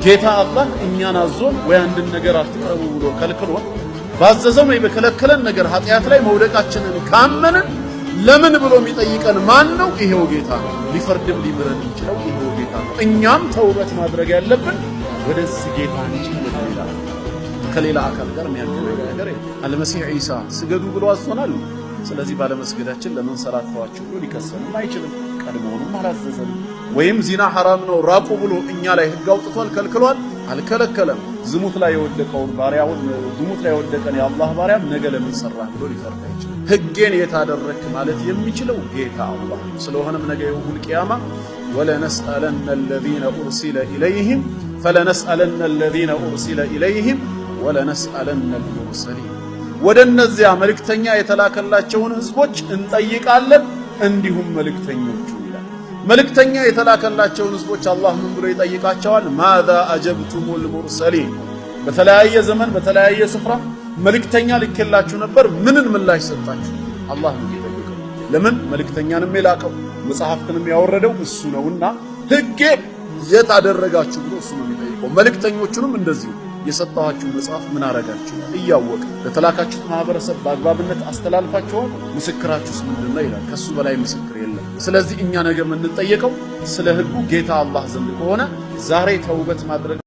ጌታ አላህ እኛን አዞን ወይ አንድን ነገር አትቅረቡ ብሎ ከልክሎን ባዘዘው ወይ በከለከለን ነገር ኃጢአት ላይ መውደቃችንን ካመንን ለምን ብሎ የሚጠይቀን ማን ነው? ይሄው ጌታ ነው። ሊፈርድም ሊምረን የሚችለው ይሄው ጌታ ነው። እኛም ተውበት ማድረግ ያለብን ወደዚህ ጌታ እንጂ ወደ ሌላ ከሌላ አካል ጋር የሚያገናኝ ነገር የለም። አልመሲህ ዒሳ ስገዱ ብሎ አዞናል። ስለዚህ ባለመስገዳችን ለምን ሰላት ተዋችሁ ብሎ ሊከሰንም አይችልም። ቀድሞውንም አላዘዘንም። ወይም ዚና ሐራም ነው ራቁ ብሎ እኛ ላይ ህግ አውጥቷል፣ ከልክሏል? አልከለከለም። ዝሙት ላይ የወደቀውን ባሪያውን ዝሙት ላይ የወደቀን የአላህ ባሪያም ነገ ለምን ሰራህ ብሎ ሊፈርድ አይችልም። ህጌን የታደረክ ማለት የሚችለው ጌታ አላህ ነው። ስለሆነም ነገ يوم القيامة ولنسألن الذين أرسل إليهم فلنسألن الذين أرسل إليهم ولنسألن المرسلين ወደ እነዚያ መልእክተኛ የተላከላቸውን ህዝቦች እንጠይቃለን፣ እንዲሁም መልእክተኞቹ ይላል። መልእክተኛ የተላከላቸውን ህዝቦች አላህ ምን ብሎ ይጠይቃቸዋል? ماذا أجبتم المرسلين። በተለያየ ዘመን በተለያየ ስፍራ መልእክተኛ ልኬላችሁ ነበር፣ ምንን ምላሽ ሰጣችሁ? አላህ ነው የሚጠይቀው። ለምን መልእክተኛንም የላከው መጽሐፍትንም ያወረደው እሱ ነውና ህጌ የት አደረጋችሁ ብሎ እሱ ነው የሚጠይቀው። መልእክተኞቹንም እንደዚሁ የሰጠኋችሁ መጽሐፍ ምን አረጋችሁ እያወቀ ለተላካችሁት ማህበረሰብ በአግባብነት አስተላልፋችኋል፣ ምስክራችሁስ ምንድን ነው ይላል። ከሱ በላይ ምስክር የለም። ስለዚህ እኛ ነገ የምንጠየቀው ስለ ህጉ ጌታ አላህ ዘንድ ከሆነ ዛሬ ተውበት ማድረግ